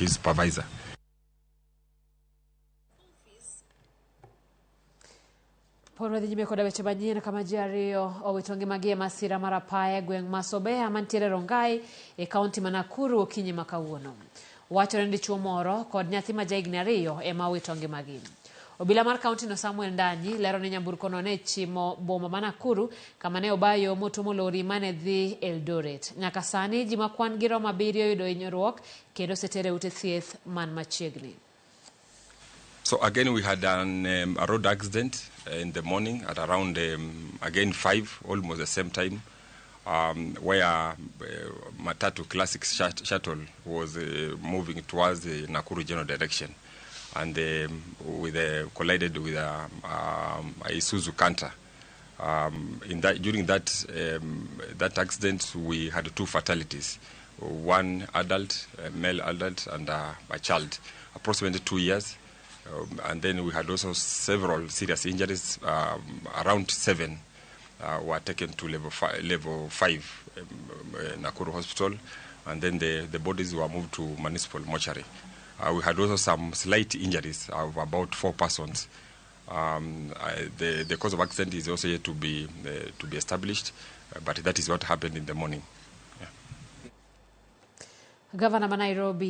his supervisor. Pod wadhi nyime koda weche manyien kama ji ariyo owito ngimagi e masira mar apaya e gweng' ma Sobea mantiere Rongai e kaunti ma Nakuru okinyi ma kawuono. Wachore ni dichuo moro kod nyathi ma jahigni 2 ema owito ngimagi. Obila mar kauntino Samuel Ndanyi lero ni nyamburkono ne chimo boma ma Nakuru kama ne obayo motuomo lori mane dhi Eldoret. Nyaka sani ji ma kwan gi romo 7 oyudo hinyruok kendo oseter e ute thieth man machiegni. So again we had a road accident in the morning at around again 5, almost the same time, where Matatu Classic Shuttle was moving towards the Nakuru general direction, and collided with a Isuzu Canter. During that accident, we had 2 fatalities: one adult, a male adult, and a child, approximately 2 years. And then we had also several serious injuries, around 7 were taken to level 5 Nakuru Hospital, and then the bodies were moved to municipal mortuary. We had also some slight injuries of about 4 persons. The cause of accident is also yet to be established, but that is what happened in the morning. Governor ma Nairobi